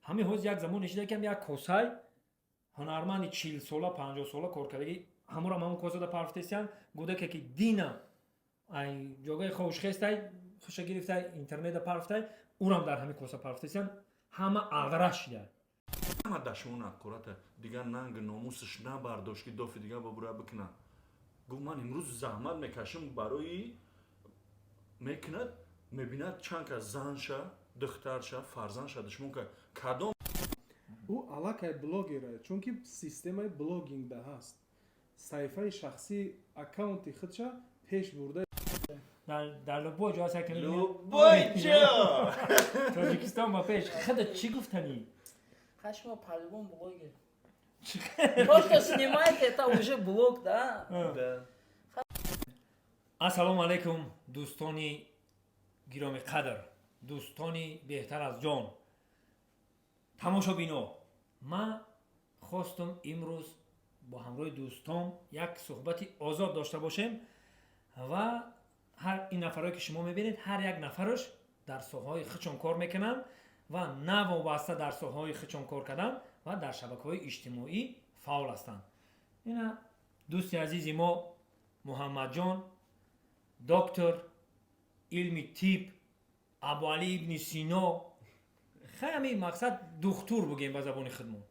Ҳамин ҳозир як замон нишида, ки як косай ҳунарманди 40 сола, 50 сола коркардагӣ, ҳамурам ҳамун косада парфтесиян. Гудаке, ки дина ай ҷогаи ховшхестай, хуша гирифтай, интернета парфтай, урам дар ҳамин коса парфтесиян. Ҳама ағра шида. Ҳама дашмон аққурата дигар нанг номусаш набардошт, ки дофи дигар бабура бикунад. Гуфт: «Ман имрӯз заҳмат мекашам барои мекунад». Мебинад, чанд кас занша, духтарша, фарзандша душмон кард. Кадом? Ӯ аллакай блогера, чунки системаи блогингда ҳаст, саҳифаи шахсӣ, аккаунти худша пеш бурда. Дар любой ҷо ҳаст, як Любой ҷо. Тоҷикистон ба пеш. Худа чӣ гуфтанӣ? Хашма, по-любому блогер. То, что снимаете, это уже блог, да? Да. Ассалому алайкум, дӯстони гироми қадр, дӯстони беҳтар аз ҷон, тамошобино. Ман хостум имрӯз бо ҳамроҳи дӯстон як суҳбати озод дошта бошем. Ва ҳар ин нафарое, ки шумо мебинед, ҳар як нафараш дар соҳаҳои худшон кор мекунанд ва навобаста дар соҳаҳои худшон кор кардан ва дар шабакаҳои иҷтимоӣ фаъол ҳастанд. Ина дӯсти азизи мо Муҳаммадҷон, доктор илми тиб, Абуалӣ ибни Сино, хами мақсад духтур бугем ба забони худмон.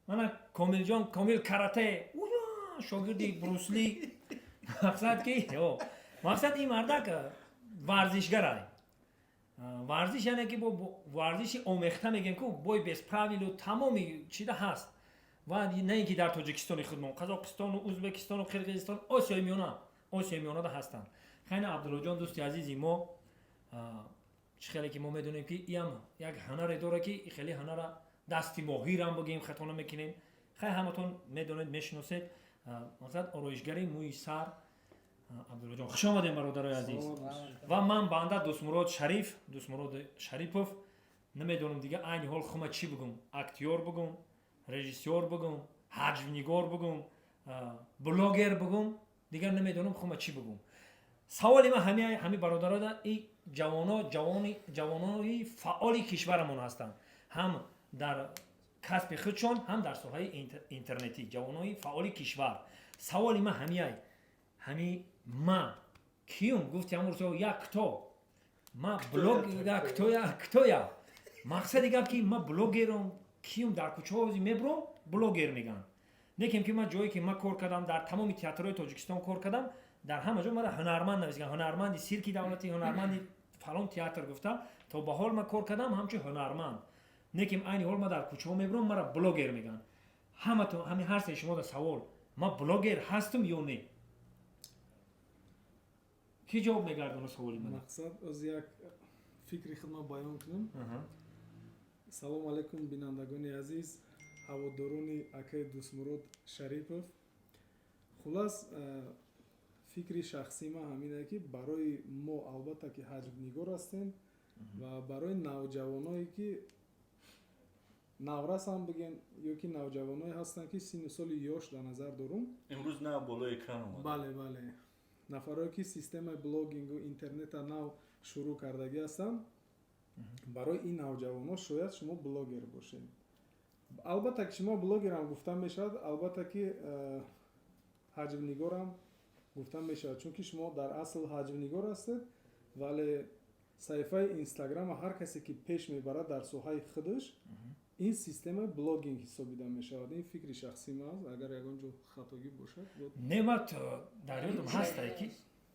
Мана Комилҷон, Комил Карате, уя, шогирди Брусли. Мақсад ки мақсад ин мардак варзишгарай. Варзиш, яъне ки бо варзиши омехта мегем ку, бой без правил у тамоми чида ҳаст. Ва на ин ки дар Тоҷикистони худмон, Қазоқистону Узбекистону Қирғизистон, Осиёи Миёна, Осиёи Миёнада ҳастанд. Хайна Абдуллоҷон, дӯсти азизи мо, чӣ хеле ки мо медонем, ки иам як ҳунаре дорад, ки хеле ҳунара дасти моҳирам бигем, хато намекунем. Хай, ҳаматон медонед, мешиносед, мақсад ороишгари мӯи сар. Абдуллоҷон, хуш омадем, бародарои азиз. Ва ман банда Дӯстмурод Шариф, Дӯстмурод Шарипов. Намедонам дига айни ҳол хума чӣ бигум: актёр бигум, режиссёр бигум, ҳаҷвнигор бигум, блогер бигум, дигар намедонам хума чӣ бигум. Саволи ман ҳами бародарода: и ҷавоно, ҷавони, ҷавонои фаъоли кишварамон ҳастанд, ҳам дар касби худшон, ҳам дар соҳаи интернетӣ, ҷавонои фаъоли кишвар. Саволи ман ҳамиай: ҳами ма киюм? Гуфти ҳамурсо як кто ма блог, кто я, кто я? Мақсади гап ки ма блогерам, киюм? Дар кӯчаҳо мебурам, блогер мегӯянд. Некем ки ман ҷое ки ман кор кардам, дар тамоми театрҳои Тоҷикистон кор кардам, дар ҳама ҷо мара ҳунарманд нависган, ҳунарманди сирки давлатӣ, ҳунарманди фалон театр гуфта. То ба ҳол ман кор кардам ҳамчун ҳунарманд. Некем айни ҳол ман дар кӯчаҳо мебурам, мара блогер мегӯянд. Ҳаматон, ҳами ҳар сеи шумо да савол: ман блогер ҳастам ё не? Кӣ ҷавоб мегардона саволи ман? Мақсад, оз як фикри худма баён кунам. Салому алайкум, бинандагони азиз, ҳаводорони акаи Дӯстмурод Шарипов. Хулас, фикри шахсии ман ҳамине, ки барои мо, албатта, ки ҳаҷвнигор ҳастем ва барои навҷавоное, ки наврасам бигем ё ки навҷавоное ҳастанд, ки синну соли ёш дар назар дорум. Имрӯз нав болои экран омад. Бале, нафарое, ки системаи блогингу интернета нав шурӯъ кардагӣ ҳастанд, барои ин навҷавонҳо шояд шумо блогер бошед. Албатта, ки шумо блогерам гуфта мешавад, албатта, ки ҳаҷвнигорам гуфта мешавад, чунки шумо дар асл ҳаҷвнигор ҳастед, вале саҳифаи Инстаграма ҳар касе ки пеш мебарад дар соҳаи худаш, ин системаи блогинг ҳисобида мешавад. Ин фикри шахсии ман аст, агар ягон ҷо хатогӣ бошад. Не, ма дар ёдам ҳастае, ки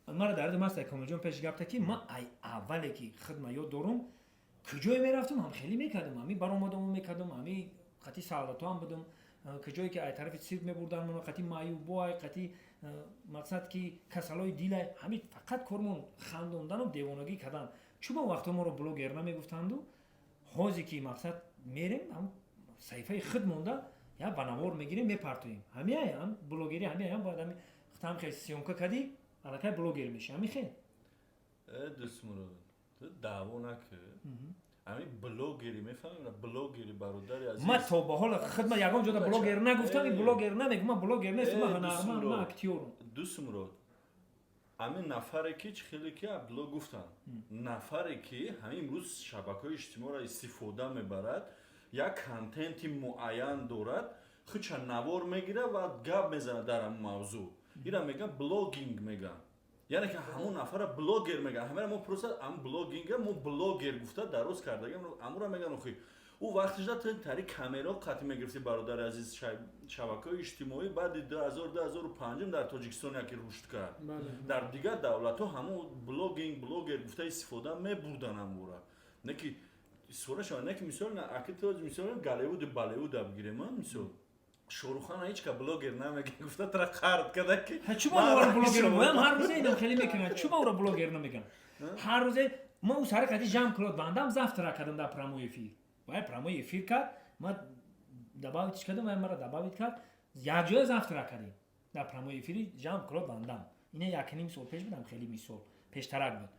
мара дар ёдам ҳастае, Комилҷон, пеш гапта, ки ман ай аввале ки хидма ёд дорум, куҷое мерафтам, ҳам хеле мекардам, ҳами баромадаму мекардам, ҳами қати саодатоам будам, куҷое ки ай тарафи цирк мебурдан, қати маъюбоай, қати мақсад ки касалои дилай, ҳами фақат кормон хандондану девонагӣ кардан. Чӯба вақто моро блогер намегуфтанду, ҳозе ки мақсад мерем, саҳифаи худ монда, я ба навор мегирем, мепартоем. Ҳамиай ҳам блогерӣ, ҳамиай ҳам бояд ҳами хутам хел съёмка кардӣ, аллакай блогер меши, ҳами хел. Э, Дӯстмурод, ту даъво накӣ. Ҳамин блогери мефаҳмем, блогери, бародари азиз. Ман то ба ҳола хидмат ягон ҷода блогер нагуфтам, ин блогер намегум, ман блогер нестам, ман ҳунарманд, ман актёрам. Дӯстмурод, ҳамин нафаре ки чӣ хеле ки Абдулло гуфтанд, нафаре ки ҳамин имрӯз шабакаҳои иҷтимоъро истифода мебарад. Як контенти муайян дорад, худша навор мегирад ва гап мезанад дар ҳамун мавзӯъ. Ира мегӯян блогинг мегӯян, яъне ки ҳамун нафара блогер мегӯян. Ҳамера мо просто ам блогинга мо блогер гуфта дароз кардагем, амура мегӯян. Охи, ӯ вақтишда ту тари камерао қатъи мегирифти, бародари азиз. Шабакаҳои иҷтимоӣ баъди 2000, 2005 дар Тоҷикистон яке рушд кард. Дар дигар давлатҳо ҳамун блогинг, блогер гуфта истифода мебурдан ҳамура, не ки истифода шавад, не ки мисол аки то мисол Голливуди, Болливуда бигирем, мисол Шорухана ҳеч ка блогер намега гуфта тра қард када ки. Чума ӯро блогер моям ҳар рӯзе инам хеле мекунад. Чума ӯро блогер намеган? Ҳар рӯзе ма ӯ сари қади Жан Клод Вандам завтрак кардам дар прямой эфир. Вай прямой эфир кард, ма добавить ш кардам, вай мара добавить кард, якҷоя завтрак кардем дар прямой эфири Жан Клод Вандам. Ина 1,5 сол пеш будам, хеле мисол пештарак буд.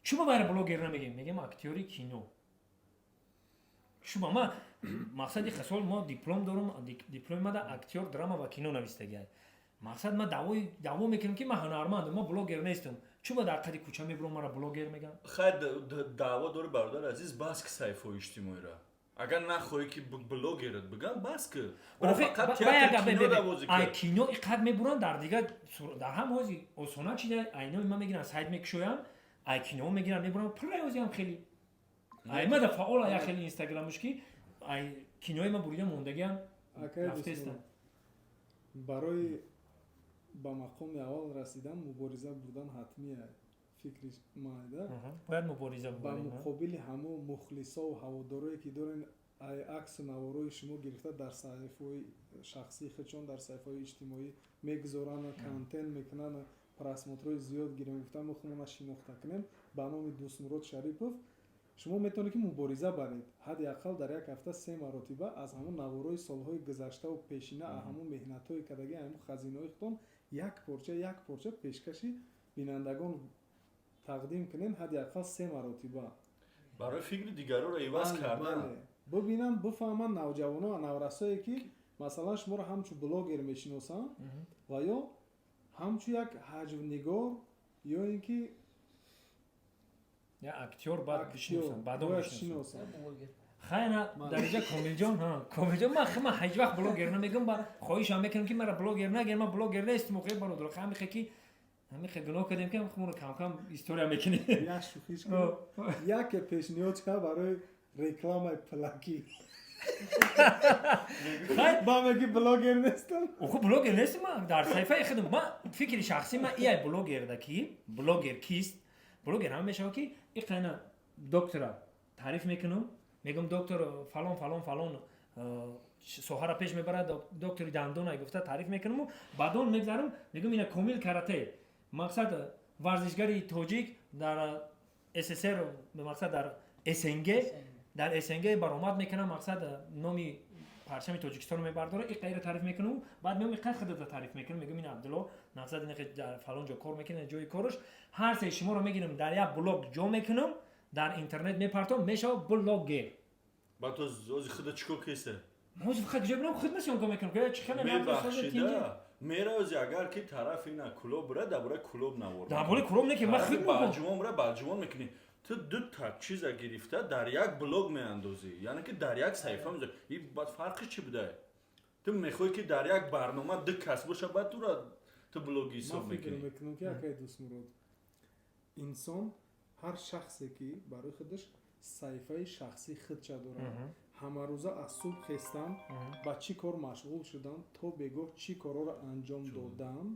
Чума вайра блогер намегем? Мегем актёри кино. Шума ма мақсади хасол мо диплом дорум, дипломи ма да актёр драма ва кино навистагиай. Мақсад ма даъво мекунам, ки ман ҳунармандам, ма блогер нестам. Чума дар қади кӯча мебурам, мара блогер меган? Хайр, даъво дори, бародар азиз, бас ки саҳифаҳои иҷтимоира. Агар нахоҳӣ, ки блогерат биган, бас ки. Ай кино иқад мебуранд, дар дигар дар ҳам ҳози осона чида айнои ма мегиранд, сайт мекушоянд, ай кино мегиранд, мебуранд пурра. Ҳозиам хеле ай ма да фаъола як хеле инстаграмуш ки ай кинои ма бурида мондагиам рафтестам. Барои ба мақоми аввал расидан мубориза бурдан ҳатмия, фикри майда. Бояд мубориза. Ба муқобили ҳамо мухлисову ҳаводорое, ки дорен, ай аксу наворои шумо гирифта, дар саҳифаҳои шахсии худшон, дар саҳифаҳои иҷтимоӣ мегузоранд, контент мекунанд, просмотр ҳои зиёд гирем гуфта, мо худмона шинохта кунем ба номи Дӯстмурод Шарипов. Шумо метавонед, ки мубориза баред, ҳадди ақал дар як ҳафта се маротиба аз ҳамон наворои солҳои гузаштаву пешина, ҳамон меҳнатҳои кардаги, ҳамон хазинаҳои худтон як порча, як порча пешкаши бинандагон тақдим кунед, ҳадди ақал се маротиба. Барои фикри дигароро иваз кардан. Бибинанд, бифаҳманд навҷавоно, наврасое, ки масалан шуморо ҳамчун блогер мешиносанд ва ё ҳамчун як ҳаҷвнигор, ё ин ки я актёр баъд бишиносам, баъдон бишиносам. Хайна дариҷа Комилҷон, Комилҷон, ман ҳеҷ вақт блогер намегӯм ба хоҳишам мекунам, ки мара блогер нагер, ман блогер нестам. Охе, бародар, ҳамихе ки ҳамихе гуноҳ кардем, ки худмонро камкам история мекунем. Як шӯхиш, яке пешниҳод кард барои рекламаи пилакӣ, ба меги блогер нестам. Охо, блогер нестам ман дар саҳифаи худам. Ман фикри шахсӣ ман ияй блогерда ки блогер кист? Блогер ҳама мешавад, ки иқайна доктора таъриф мекунам, мегӯм доктор фалон, фалон, фалон соҳара пеш мебарад, доктори дандона гуфта таъриф мекунаму баъдон мегзарам, мегӯм ина Комил карате, мақсад варзишгари тоҷик дар СССР, мақсад дар СНГ, дар СНГ баромад мекунам, мақсад номи парчами Тоҷикистонро мебардора, и қайра таъриф мекунам. Баъд меом, иқай худата таъриф мекунам, мегӯм ин Абдулло, мақсад ин дар фалон ҷо кор мекунад, ҷои кораш. Ҳар се шуморо мегирам, дар як блог ҷо мекунам, дар интернет мепартом, мешавад блогер. Баъд ози худа чӣ кор кеса? Ҳозир фақат ҷо бирам, худ съёмка мекунам, чи хеле. Мебахшида, мераози, агар ки тарафи ина Кулоб бира, дар бораи Кулоб навор. Дар бораи Кулоб не, ки ман худ. Балҷувон бира, Балҷувон мекунӣ. Ту дута чиза гирифта дар як блог меандозӣ, яъне ки дар як саҳифа мезорӣ. И баъд фарқи чӣ буда? Ту мехоҳӣ, ки дар як барнома ду кас боша, баъд тура ту блоги ҳисоб мекунӣ. Мекунам ки, акай Дӯстмурод, инсон, ҳар шахсе, ки барои худаш саҳифаи шахсии худша дорад, ҳамарӯза аз субҳ хестан, ба чӣ кор машғул шудан, то бегоҳ чӣ корҳоро анҷом додан,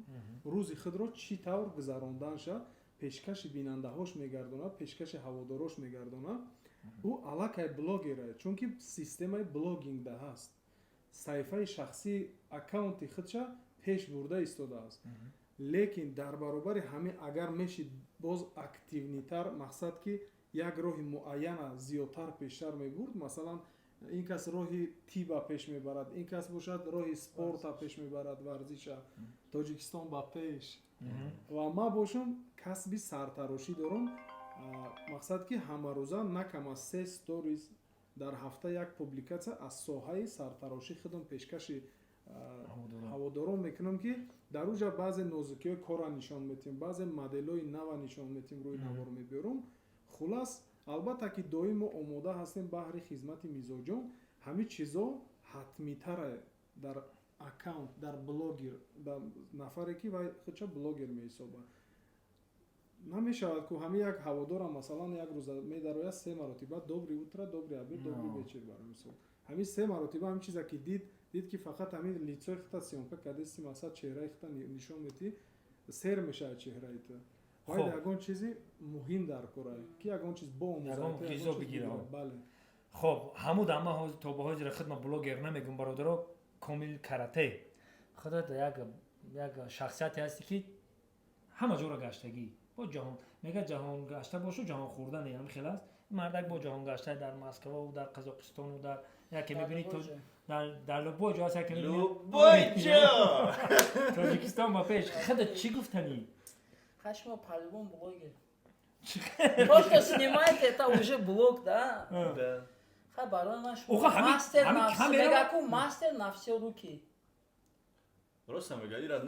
рӯзи худро чӣ тавр гузаронданша пешкаши бинандаҳош мегардонад, пешкаши ҳаводорош мегардонад, ӯ аллакай блогера, чунки системаи блогингда ҳаст, саҳифаи шахсии аккаунти худша пеш бурда истодааст. Лекин дар баробари ҳамин, агар мешид, боз активный тар, мақсад ки як роҳи муайяна зиёдтар пештар мебурд. Масалан, ин кас роҳи тиба пеш мебарад, ин кас бошад роҳи спорта пеш мебарад, варзиша, Тоҷикистон ба пеш, ва ман бошам касби сартарошӣ дорам. Мақсад ки ҳамарӯза на кам аз се сторис, дар ҳафта як публикатсия аз соҳаи сартарошӣ худам пешкаши ҳаводорон мекунам, ки дар уҷа баъзе нозукиҳои корра нишон метиҳем, баъзе моделҳои нава нишон метиҳем, рӯи навор мебиёрам. Хулас, албатта ки доим мо омода ҳастем баҳри хизмати мизоҷон. Ҳамин чизо ҳатмитара дар аккаунт, дар блогер, дар нафаре, ки вай худша блогер меҳисобад. Намешавад, ку ҳамин як ҳаводорам, масалан, як рӯза медарояд, се маротиба «добрый утро», «добрый обед», «добрый вечер». Барои мисол, ҳамин се маротиба ҳамин чиза ки дид, ки фақат ҳамин лицои худта съёмка кардасти, масалан, чеҳраи худта нишон медиҳӣ, сер мешавад чеҳраи ту. Бояд ягон чизи муҳим дар кора, ки ягон чиз Ягон ғизо бигира. Бале. Хоб, ҳамуд ама то ба ҳозира худма блогер намегум. Бародаро, Комил Карате, худат як шахсияте ҳасти, ки ҳама ҷоро гаштагӣ, бо ҷаҳон мега, ҷаҳон гашта бошу, ҷаҳон хӯрдане, ҳам хел аст. Мардак бо ҷаҳон гашта, дар Москваву дар Қазоқистону дар яке мебинӣ, дар любой ҷо аст, яке мебинӣ. Любой ҷо. Тоҷикистон ба пеш. Худат чӣ гуфтанӣ? Хашмо, по-любому блогер. То, что снимаете, это уже блог, да? Да. Ха, барои ман шумо Оха, мастер ҳами на все, мега ку, мастер на все руки. Рост мега, ира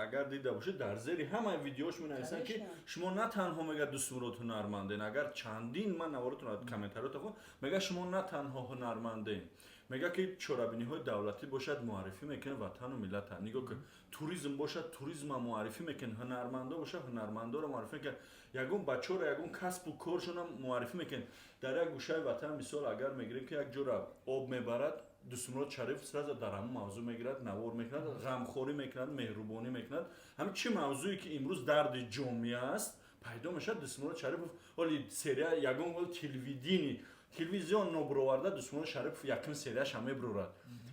агар дида бошед, дар зери ҳамаи видеош менависанд, ки шумо на танҳо, мега, Дустмурод, ҳунарманден. Агар чандин ман наворотон, комментариёто хун, мега, шумо на танҳо ҳунарманден, мега, ки чорабиниҳои давлатӣ бошад, муаррифӣ мекунед ватану миллата. Нигоҳ кун, туризм бошад, туризма муаррифӣ мекунед, ҳунармандо бошад, ҳунармандоро муаррифӣ мекунед, ягон бачаро, ягон касбу коршона муаррифӣ мекунед. Дар як гӯшаи ватан, мисол, агар мегирем, ки як ҷора об мебарад, Дустмурод Шариф сразу дар ҳамон мавзӯъ мегирад, навор мекунад, ғамхорӣ мекунад, меҳрубонӣ мекунад. Ҳамин чӣ мавзӯе ки имрӯз дарди ҷомеа аст, пайдо мешавад, Дустмурод Шарипов ҳоли серия ягон телевидение, телевизион нобуроварда, Дустмурод Шарипов якум серияша мебурорад.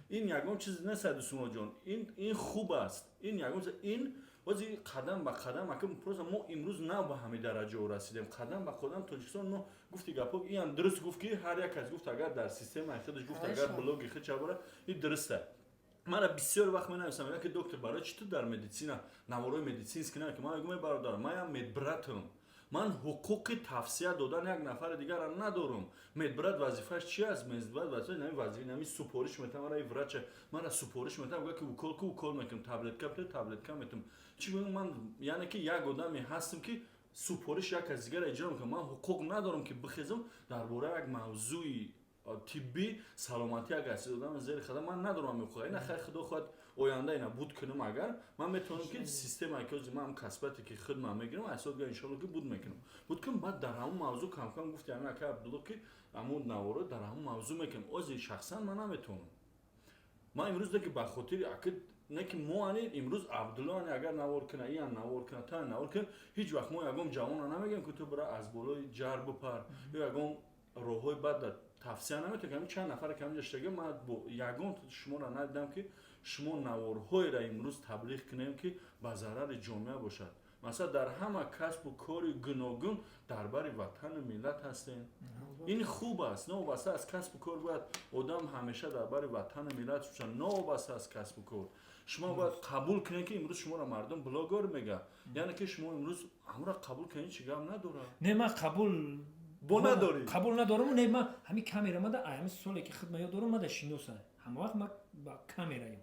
Ин ягон чиз нест, Дустмуродҷон, ин хуб аст. Ин ягон, ин бози қадам ба қадам, ака, просто мо имрӯз нав ба ҳамин дараҷао расидем, қадам ба қадам. Тоҷикистон мо гуфти гапо, ин дуруст гуфт, ки ҳар як кас гуфт, агар дар системаи худаш гуфт, агар блоги худ чабора, ин дуруста. Мара бисёр вақт менависам, мегӯям, ки доктор, барои чӣ ту дар медицина наворои медицинский на? Ки ман мегӯям: бародар, манам медбратам, ман ҳуқуқи тавсия додан як нафари дигарро надорам. Медбрат вазифааш чи аст? Медбрат вазифааш нами вазифа, нами супориш метам, мара врача мара супориш метам, гӯя ки укол ку, укол мекунам, таблетка бите, таблетка метам. Чӣ гӯям ман? Яъне ки як одаме ҳастам, ки супориш як кас дигарро иҷро мекунам. Ман ҳуқуқ надорам, ки бихезам, дар бораи як мавзӯи тиббӣ, саломатӣ як каси додам зери хада. Ман надорам ҳуқуқ. Ина хайр, худо хоҳад, оянда ина буд кунам, агар ман метавонам, ки системае ки ман касбате ки худ ман мегирам, асос иншолло ки буд мекунам, буд кунам, баъд дар ҳамон мавзӯъ камкам, гуфти ҳамин ака Абдулло, ки ҳамон наворо дар ҳамон мавзӯъ мекунам. Ози шахсан ман наметавонам. Ман имрӯз ки ба хотири аки не, ки мо ани имрӯз Абдулло ани агар навор куна, иян навор куна, та навор куна, ҳеҷ вақт мо ягон ҷавона намегӯем, ки ту бира аз болои ҷар бипар ё ягон роҳҳои бад тавсия наметавонем. Чанд нафаре ки ҳаминҷа шиштага, ман бо ягон шуморо надидам, ки шумо наворҳоеро имрӯз таблиғ кунем, ки ба зарари ҷомеа бошад. Масалан, дар ҳама касбу кори гуногун дар бари ватану миллат ҳастем. Ин хуб аст. Новобаста аз касбу кор бояд одам ҳамеша дар бари ватану миллат бошад. Новобаста аз касбу кор шумо бояд қабул кунед, ки имрӯз шуморо мардум блогер мега, яъне ки шумо имрӯз ҳамро қабул кунед, чӣ гап надорад. Не, ман қабул бо надорӣ. Қабул надорам. Не, ман ҳамин камера мада, ҳамин соле ки хидма ёд дорам, мада шиноса, ҳама вақт ма ба камераем.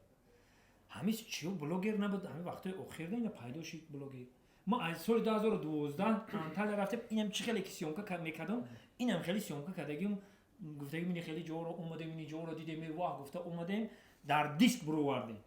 Ҳамин чиё блогер набуд, ҳамин вақтҳои охир ина пайдо шид блогер. Ма аз соли 2012 Анталия рафтем, инам чӣ хеле ки съёмка мекардам, инам хеле съёмка кардагим, гуфтагим, ини хеле ҷоро омадем, ини ҷоро дидем, ваҳ гуфта омадем, дар диск буровардем.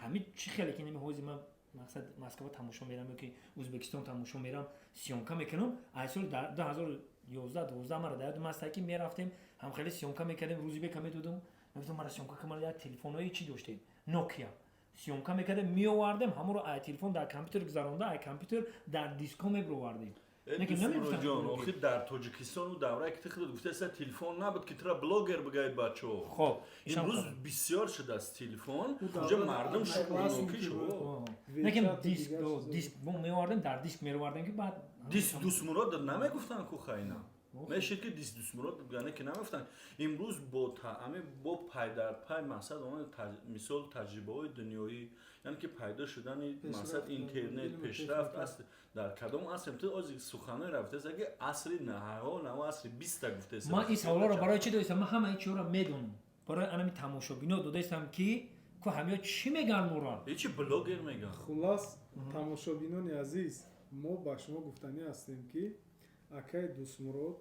Ҳамин чӣ хеле ки нами ҳози ман, мақсад, Москва тамошо мерам ё ки Ӯзбекистон тамошо мерам, съёмка мекунам. Аз соли 2011, 12 мара дар ёдам аст, ки мерафтем, ҳам хеле съёмка мекардем, Рӯзибека медодум, мегуфтам, мара съёмка кун. Як телефонҳои чӣ доштем, Нокия, съёмка мекардем, меовардем, ҳамонро ай телефон дар компютер гузаронда, ай компютер дар дискҳо мебировардем. Ҷон, охир дар Тоҷикистону даврае ки ту худат гуфтаи, телефон набуд, ки тура блогер бигӯяд, бачаҳо. Хоб. Имрӯз бисёр шудааст телефон, уҷа мардум шуғлнокӣ шуд. Лекин диск, диск меовардем, дар диск меовардем, ки баъд Диск Дусмурод намегуфтанд ку, хайна мешид, ки диск Дусмурод яъне ки намегуфтанд. Имрӯз бо ами бо пайдарпай, мақсад, мисол, таҷрибаҳои дунёӣ, яъне ки пайдо шудани, мақсад, интернет, пешрафт аст. Дар кадом асрем ту ози суханои рафтеса, ки асри наҳаҳо наво асри биста гуфтеса? Ман ин саволҳоро барои чӣ додистам? Ман ҳама ин чиҳоро медонам, барои анами тамошобино додаистам, ки ку ҳамиё чӣ меган моро. Ҳечи блогер меган. Хуллас, тамошобинони азиз, мо ба шумо гуфтанӣ ҳастем, ки акаи Дусмурод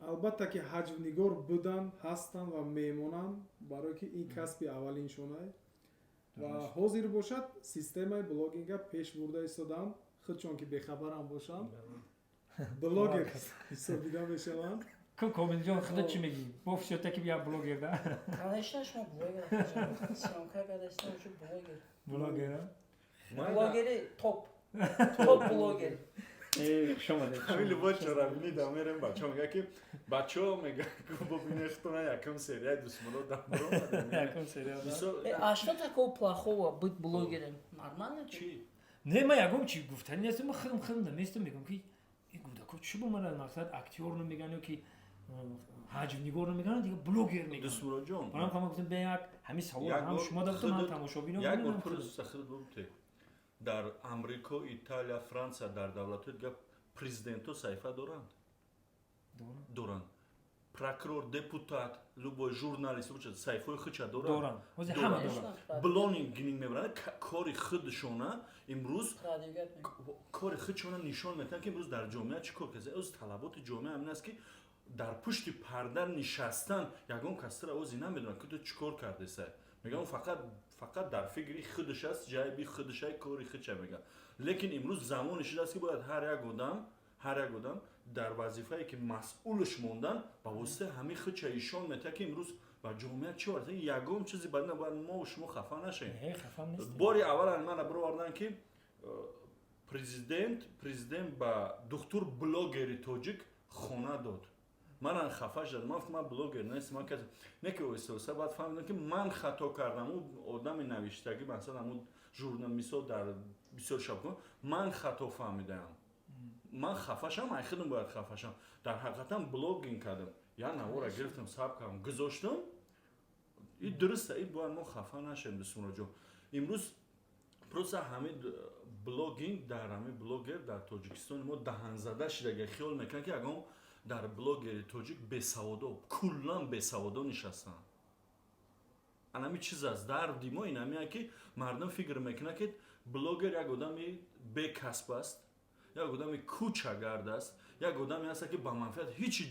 Албатта ки ҳаҷвнигор буданд, ҳастанд ва мемонанд, барое ки ин касби аввалиншонай ва ҳозир бошад, системаи блогинга пеш бурда истодаанд. Худшон ки бехабарам бошанд, блогер ҳисобида мешаванд. Комилҷон, худо чӣ мегӣ? Бо всё-таки я блогер, да? Конечно, шумо блогер. Съёмка кардастем, уже блогер. Блогер. Блогери топ. Топ блогер. Хуш омадед. Ҳамин любой чорабинӣ да мерем, бачаҳо мега ки, бачаҳо мега, бобине худтона, якум серияи Дусмурод да. Якум серия. А что такого плохого быть блогером? Нормально? Чӣ? Не, ман ягон чи гуфтани нестам. Ман худам наместам, мегӯям ки ин кӯдако чӣ бо мара мақсад актёр намеган ё ки ҳаҷвнигор намеган, дига блогер меган. Дусмуродҷон. Барам хама гуфтам, бе як ҳамин савол ҳам шумо дадам, ҳам тамошобино. Як бор просто худат бубте, дар Амрико, Италия, Франсия, дар давлатҳои дига президентҳо саҳифа доранд? Доранд. Прокурор, депутат, любой журналист саҳифаҳои худша доранд. Блогинг мебаранд, кори худшона имрӯз, кори худшона нишон медиҳанд, ки имрӯз дар ҷомеа чӣ кор карда. Оз талаботи ҷомеа ҳамин аст, ки дар пушти парда нишастан ягон касра ози намедонад, ки ту чӣ кор кардеса. Мегам, фақат дар фикри худаш аст, ҷайби худашай, кори худша мега. Лекин имрӯз замоне шудааст, ки бояд ҳар як одам дар вазифае ки масъулш мондан, ба воситаи ҳамин худша ишон метиҳад, ки имрӯз ба ҷомеа чӣ овард. Ягон чизи бад набояд, мо шумо хафа нашавем. Бори аввалан мана бировардан, ки президент ба духтур блогери тоҷик хона дод. Манан хафа шудам. Ман гуфтам, ман блогер нестам, ман касе не. Ки оҳиста оҳиста баъд фаҳмидам, ки ман хато кардам. Ӯ одами навиштагӣ, масалан, ҳамун журнал, мисол, дар бисёр шабакаҳо ман хато фаҳмидаам. Ман хафа шам, ай худам бояд хафа шам. Дар ҳақиқатан блогинг кардам, як навора гирифтам, сабт кардам, гузоштам. И дуруста, и бояд мо хафа нашем. Дусмуроҷон, имрӯз просто ҳамин блогинг дар ҳамин блогер дар Тоҷикистони мо даҳанзада шидага. Хиёл мекунад, ки ягон дар блогери тоҷик бесаводо, куллан бесаводо нишастанд. Анами чиз аст, дарди мо инамия, ки мардум фикр мекунад, ки блогер як одами бекасб аст, як одами кӯчагард аст, як одаме аст, ки ба манфиат ҳичи,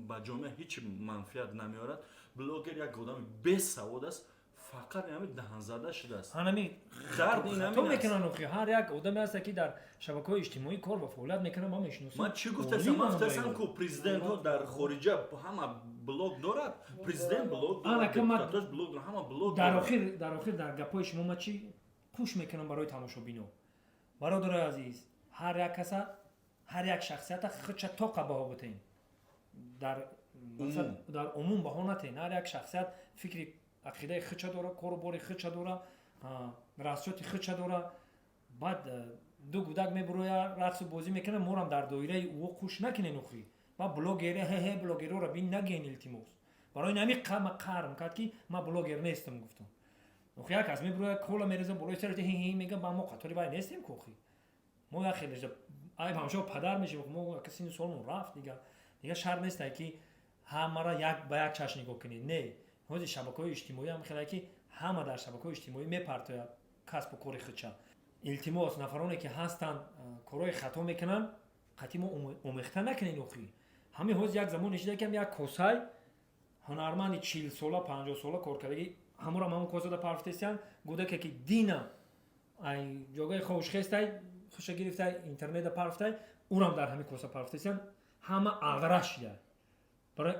ба ҷомеа ҳичи манфиат намеорад. Блогер як одами бесавод аст, фақат ҳами даҳанзада шудааст. Ҳанами Дард ин хато ҳамин аст. мекунанд охи. Ҳар як одаме ҳаста, ки дар шабакаҳои иҷтимоӣ кор ва фаъолият мекунад, ман мешиносам. Ман чӣ гуфтасам? Ман гуфтасам, ку президентҳо дар хориҷа ҳама блог дорад, президент блог Ана, дорад, ка ман- депутатош блог дорад, ҳама блог дар дорад. охир, дар охир, дар гапҳои шумо ман чӣ пӯш мекунам барои тамошобино? Бародарои азиз, ҳар як каса, ҳар як шахсията худша тоқа баҳо битен, дар мақсад, дар умум баҳо натен. Ҳар як шахсият фикри, ақидаи худша дора, кору бори худша дора, расчёти худша дора. Баъд ду гудак мебуроя, рақсу бозӣ мекунад, морам дар доираи ӯ қуш накунен охи. Ба блогере, хе блогерора бин нагӯен, илтимос. Барои нами ма қарм кард, ки ман блогер нестам, гуфтам. Охи, як кас мебуроя, кола мереза болои сараш, хи мегам, ба мо қатори вай нестем ку охи. Мо як хеле айб ҳамшо падар мешем. Мо яка сину солмон рафт, дига шарт нестай, ки ҳамара як ба як чашм нигоҳ кунед. Не, ҳозир шабакаҳои иҷтимоӣ ҳам хеле, ки ҳама дар шабакаҳои иҷтимоӣ мепартояд касбу кори худша. Илтимос, нафароне ки ҳастанд, корҳои хато мекунанд, қатъи мо омехта накунед охи. Ҳамин ҳозир як замоне шуда, ки як косай ҳунарманди 40 сола, 50 сола коркардагӣ, ҳамонам ҳамон косада парфтесиян. Гудаке ки дина ай ҷогаи ховушхестай, хуша гирифтай, интернета парфтай, урам дар ҳамин коса парфтесиян. Ҳама алдараш шида. Барои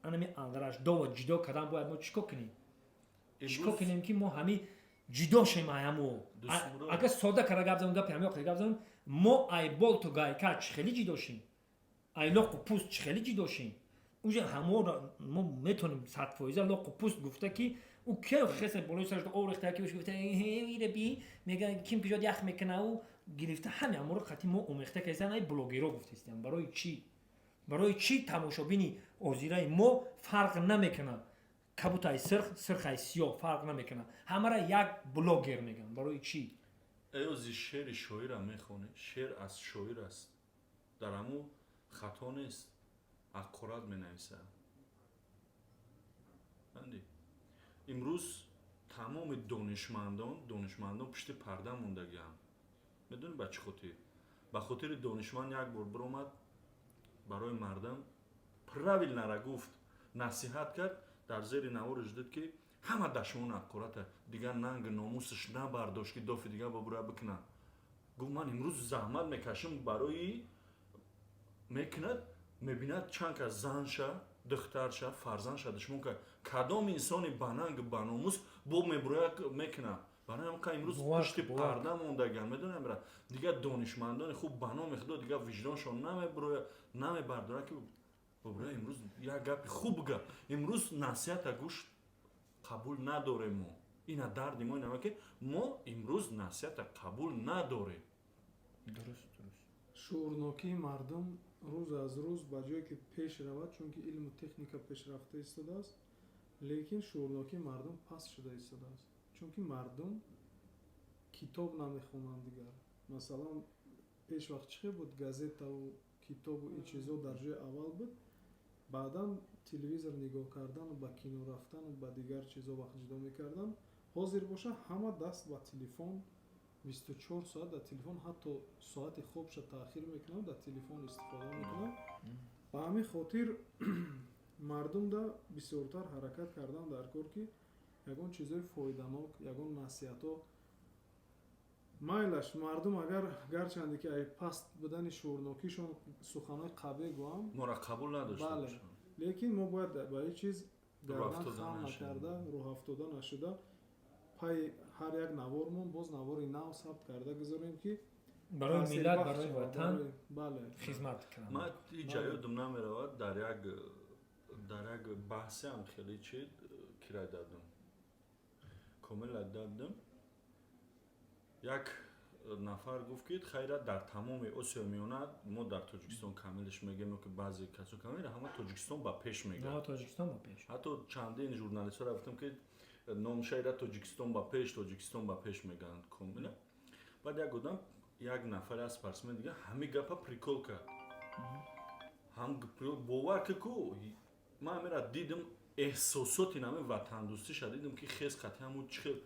анами алдараш дова ҷудо кардан бояд мо чӣ кор кунем? Чӣ кор кунем, ки мо ҳами ҷудо шем ай ҳамо? Агар сода карда гап занам, гапи ҳами оқида гап занам, мо ай болту гайка чӣ хеле ҷудо шем, ай лоқу пӯст чӣ хеле ҷудо шем? Уже ҳаморо мо метонем 100% лоқу пӯст гуфта, ки ӯ ке хеса болои сараш об рехта, ки гуфта ира би мега, ким киҷод ях мекуна, ӯ гирифта ҳами ҳаморо қати мо омехта кардастан. Ай блогеро гуфтастиям. Барои чӣ? Барои чӣ тамошобини озираи мо фарқ намекунад? Кабутай сирх, сирхай сиёҳ фарқ намекунад, ҳамара як блогер мегӯянд. Барои чӣ? Эози шеъри шоира мехонӣ, шеър аз шоир аст, дар ҳамун хато нест, ҳақорат менависад. Анди имрӯз тамоми донишмандон пушти парда мондагианд. Медонӣ ба чӣ хотир? Ба хотири донишманд як бор биромад, барои мардам Правильно ра гуфт, насиҳат кард. Дар зери навориш дид, ки ҳама дашмон ҳақората, дигар нанг номусаш набардошт, ки дофи дигар бабура бикуна. Гуфт: «Ман имрӯз заҳмат мекашам барои мекунад». Мебинад, чанд кас занша, духтарша, фарзандша душмон кард. Кадом инсони ба нанг, ба номус бо мебуроя мекунад? Барои ҳам имрӯз пушти парда мондаган, медонам, бира дигар донишмандони хуб, ба номи худо, дигар виҷдоншон намебуроя, намебардорад, ки бобуроя имрӯз як гапи хуб га. Имрӯз насиҳата гӯш қабул надорем мо. Ина дарди мо инама, ки мо имрӯз насиҳата қабул надорем. Дуруст, дуруст. Шуурнокии мардум рӯз аз рӯз ба ҷое ки пеш равад, чунки илму техника пешрафта истодааст, лекин шуурнокии мардум паст шуда истодааст, чунки мардум китоб намехонанд дигар. Масалан, пеш вақт чӣ хел буд? Газетаву китобу ин чизо дар ҷои аввал буд. Баъдан телевизор нигоҳ кардану ба кино рафтану ба дигар чизо вақт ҷудо мекарданд. Ҳозир боша, ҳама даст ба телефон, 24 соат дар телефон, ҳатто соати хобша таъхир мекунанд, дар телефон истифода мекунанд. Ба ҳамин хотир мардумда бисёртар ҳаракат кардан дар кор, ки ягон чизои фоиданок, ягон насиҳатҳо. Майлаш, мардум агар гарчанде ки ай паст будани шуурнокишон суханҳои қабеҳ гӯям, моро қабул надошта бале, бошанд. Лекин мо бояд ба ҳеҷ чиз гардан рӯҳафтода хам нашавем. накарда, рӯҳафтода нашуда, пайи ҳар як навормон боз навори нав сабт карда гузорем, ки барои миллат, таъсирбахш барои шавад, ватан бале. хизмат кунам. Ман ҳеҷ ёдам намеравад, дар як баҳсеам хеле чи кирай дадам, комила дадам. Як нафар гуфт, ки хайра, дар тамоми Осиёи Миёна мо дар Тоҷикистон камилш мегӯем, ё ки баъзе касо камил, ҳама Тоҷикистон ба пеш мегӯяд. Тоҷикистон ба пеш. Ҳатто чандин журналистҳоро гуфтам, ки номшаира Тоҷикистон ба пеш, Тоҷикистон ба пеш мегӯянд комила. Баъд як одам, як нафаре аз спортсмен дига ҳамин гапа прикол кард. Ҳам бовар ки ку, ман ҳамира дидим, эҳсосоти нами ватандӯстиша дидим, ки хез қати ҳамун чӣ хел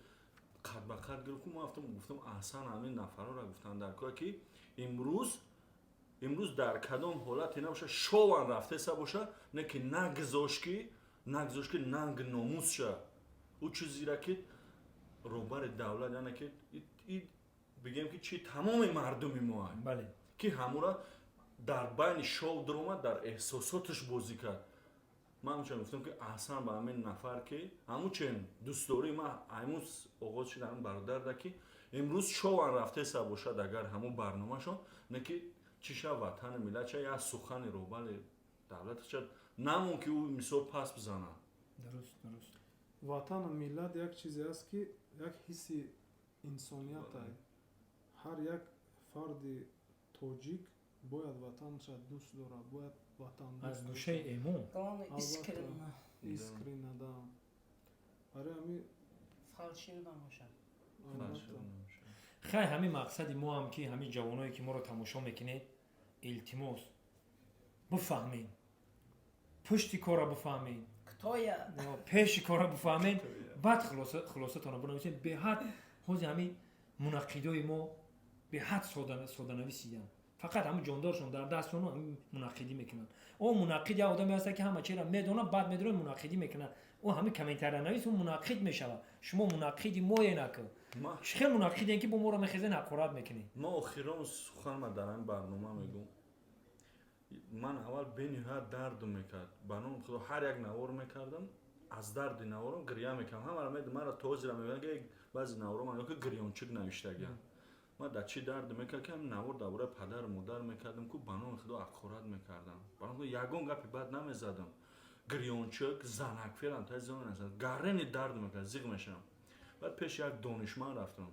қад ба қад гирифт. Ку ман гуфтам, гуфтам: «Аҳсан, ҳамин нафарҳоро гуфтан дар кор, ки имрӯз дар кадом ҳолате набоша, шован рафтеса боша, не ки нагзошт, ки нанг номусша, ӯ чизира ки роҳбари давлат, яъне ки бигем, ки чи тамоми мардуми моа, ки ҳамура дар байни шоу дуромад, дар эҳсосоташ бозӣ кард». Ман ҳамчунин гуфтам, ки аҳсан ба ҳамин нафар, ки ҳамучен дӯстдории ман ҳамун оғоз шуд, ҳамин бародарда, ки имрӯз шован рафтеса бошад, агар ҳамун барномашон, не ки чиша ватани миллат ша, як сухани роҳбари давлатша намон, ки ӯ мисол пас бизанад. Дуруст, дуруст. Ватану миллат як чизе аст, ки як ҳисси инсоният. Ҳар як фарди тоҷик бояд ватанша дӯст дорад, бояд ватандӯст аз гӯшаи эмон. Главное, Албатта. искренно. Искренно, да. Барои ҳамин Фальшиво набошад. Албатта. Хай, ҳамин мақсади мо ҳам, ки ҳамин ҷавоное, ки моро тамошо мекунед, илтимос, бифаҳмед, пушти корро бифаҳмед. Кто я? Пеши корро бифаҳмед, баъд хулосатонро бинависед. Беҳад ҳози ҳамин мунаққидои мо беҳад соданависиданд. Фақат ҳамин ҷондоршон дар дастшону ҳамин мунаққидӣ мекунанд. О, мунаққид як одаме ҳаста, ки ҳама чиро медонад, баъд медонад, мунаққидӣ мекунад. Ӯ ҳамин комментариянавис, ӯ мунаққид мешавад. Шумо мунаққиди мое наку. Чӣ хел мунаққидем, ки бо моро мехезен, ҳақорат мекунед? Ма охирон суханма дар ҳамин барнома мегӯм. Ман аввал бениҳоят дардум мекард, ба номи худо, ҳар як навор мекардам, аз дарди наворам гиря мекардам. Ҳамаро медам, маро то ҳозира мегӯянд, ки баъзе наворо ман ки гирёнчик навиштагиам. Ман дар чӣ дард мекард, ки ҳамин навор дар бораи падару модар мекардам, ку ба номи худо ҳақорат мекардам, ба номи худо ягон гапи бад намезадам. Гирёнчик, занакферам гаррени дард мекард, зиқ мешавам. Баъд пеши як донишманд рафтам.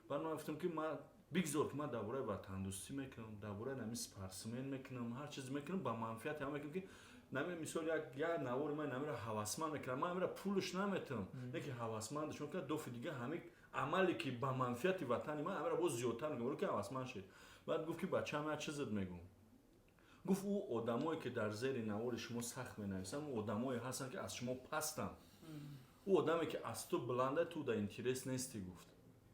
Баъд ман гуфтам, ки ман бигзор, ки ман дар бораи ватандӯстӣ мекунам, дар бораи нами спортсмен мекунам, ҳар чиз мекунам, ба манфиати ҳама мекунам, ки нами мисол як навори ман намира ҳавасманд мекунам. Ман амира пулш наметавам, не ки ҳавасмандаш мекунам. Дофи дига ҳами амале, ки ба манфиати ватани ман, амира боз зиёдтар мекунам, ки ҳавасманд шед. Баъд гуфт, ки бачаам, як чизет мегӯм. Гуфт: «Ӯ одамое, ки дар зери навори шумо сахт менависанд, ӯ одамое ҳастанд, ки аз шумо пастанд. Ӯ одаме, ки аз ту баланда, ту да интерес нестӣ», гуфт,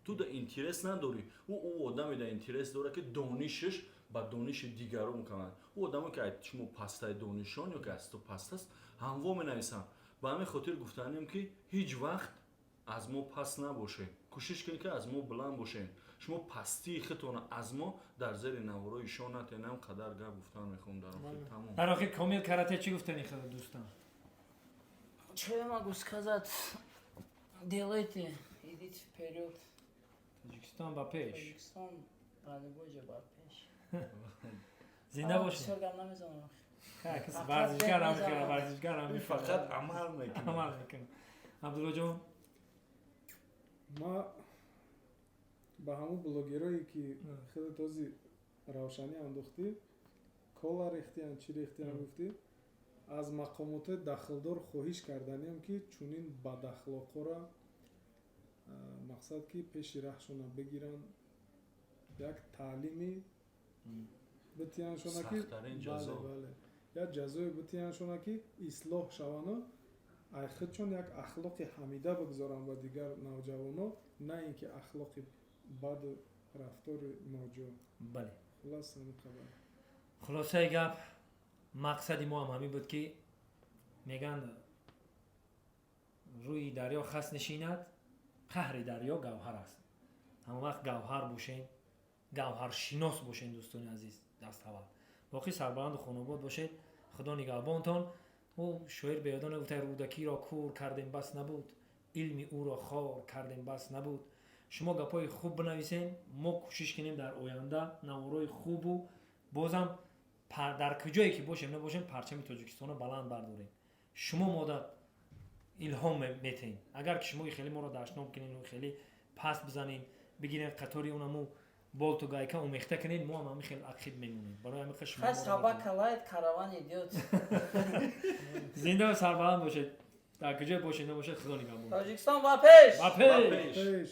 «ту да интерес надорӣ. Ӯ одаме да интерес дорад, ки донишаш Ба дониши дигарон мекунанд. Ӯ одамо, ки шумо пастаи донишон ё ки аз ту паст аст, ҳамво менависанд. Ба ҳамин хотир гуфтанем, ки ҳеҷ вақт аз мо паст набошед, кӯшиш кунед, ки аз мо баланд бошед. Шумо пастии худтона аз мо дар зери наворои ишон натенам. Қадар гап гуфтан мехоҳам дар охир, тамом. Дар охир, Комил Карате, чӣ гуфтани худ дӯстам? Что я могу сказать? Делайте, идите вперед. Тоҷикистон ба пеш! Тоҷикистон ба любой ҷо ба пеш. Зинда бошед. Бисёр гап намезанам. Кас Фақат варзишгарам. мезанам. Варзишгарам. Фақат амал мекунад. Амал мекунад. Абдуллоҷон. Ма ба ҳамун блогерое, ки хеле този равшанӣ андохтӣ, кола рехтиян, чӣ рехтиян, гуфтӣ, аз мақомотҳои дахлдор хоҳиш карданиам, ки чунин бадахлоқҳоро, мақсад, ки пеши раҳшона бигиранд, як таълими битияншона, ки Сахттарин ҷазо. Бале, як ҷазое битияншона, ки ислоҳ шавану ай худшон як ахлоқи ҳамида бигзоранд ба дигар навҷавоно, на ин ки ахлоқи баду рафтори ноҷо. Хулас, ҳамин қадар. Хулосаи гап, мақсади мо ҳам ҳамин буд, ки мегӯянд, рӯи дарё хас нишинад, қаҳри дарё гавҳар аст. Ҳамон вақт гавҳар бошем, гавҳаршинос бошем. Дӯстони азиз, даставвал боқӣ сарбаланду хонобод бошед. Худо нигаҳбонтон. Ӯ шоир беёдона гуфта: «Рӯдакиро кур кардем, бас набуд, илми ӯро хор кардем, бас набуд». Шумо гапҳои хуб бинависем, мо кӯшиш кунем дар оянда наворои хубу бозам дар куҷое ки бошем набошем, парчами Тоҷикистонро баланд бардорем. Шумо мода илҳом метаҳед. Агар ки шумо хеле моро дашном кунед, хеле паст бизанед, бигирен қатори онаму болту гайка омехта кунед, мо ҳам ҳамин хел ақиб мемонем. Барои ҳамин шумо Хай, собака лает, караван идет. Зинда сарбаланд бошед. Дар куҷое бошед набошед, Худо нигаҳбон. Тоҷикистон ба пеш! Ба пеш! Ба пеш! Пеш!